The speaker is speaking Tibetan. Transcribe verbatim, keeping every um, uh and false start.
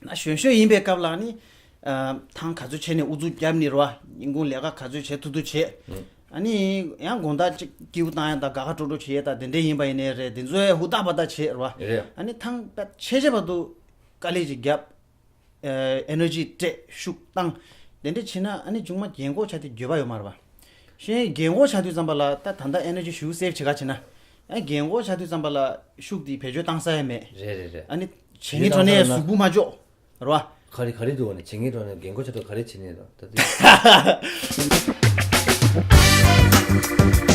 ན་གཞོན་གཞོན་ཡིན་པའི་སྐབས་ལ་ནི་ཐང་ག་ཚོད་བྱས་ནས་ཨུ་ཚུགས་བརྒྱབ་ནི་རེད་བ། ཉིན་གུང་ལས་ཀ་ག་ཚོད་བྱེད་ཐུབ་ཐུབ་བྱེད། ཨ་ནི་ཡང་དགོང་དག་ཅིག་སྐྱིད་པོ་བཏང་ཡ་དང་དགའ་དགའ་སྤྲོ་སྤྲོ་བྱེད་ཡ་དང་དེ་འདྲས་ཡིན་པ་ཡིན་ནའི་རེད། དེ་ཚོ་ཡ་ཧུར་ཐག་པ་ཐག་བྱེད་རེད་བ། རེད། ཨ་ནི་ཐང་ད་ཆེ་ཆེ་བར་དུ་དཀའ་ལས་ཅིག་བརྒྱབ། ཨེ་ནར་ཇི་སྤྲད་ཤུགས་བཏང་། དེ་འདྲས་བྱེད་ན་ཨ་ནི་མཇུག་མ་རྒན་གོག་ཆགས་དུས་འགྱོད་པ་ཡོད་མ་རེད་བ། གཞན་རྒན་གོག་ཆགས་དུས་ཙམ་པ་ལ་ད་ད་ལྟ་ཨེ་ནར་ཇི་ཞུ་སེབ་བྱེད་ག་བྱེད་ན། ཨ་རྒན་གོག་ཆགས་དུས་ཙམ་པ་ལ་ཤུགས་དེ་བེད་སྤྱོད་བཏང་ས་ཡ་མེད། རེད་རེད་རེད། ཨ་ནི་བྱེད་ངེས་འགྲོ་ནས་གཟུགས་པོ་མ་ལྕོགས། རེད་བ། ག་རེ་ག་རེ་འདུག་བ་ནི་བྱེད་ངེས་འགྲོ་ནས་རྒན་གོག་ཆགས་འགྲོ་ག་རེ་བྱེད་ནས་རོ་ད་དུས།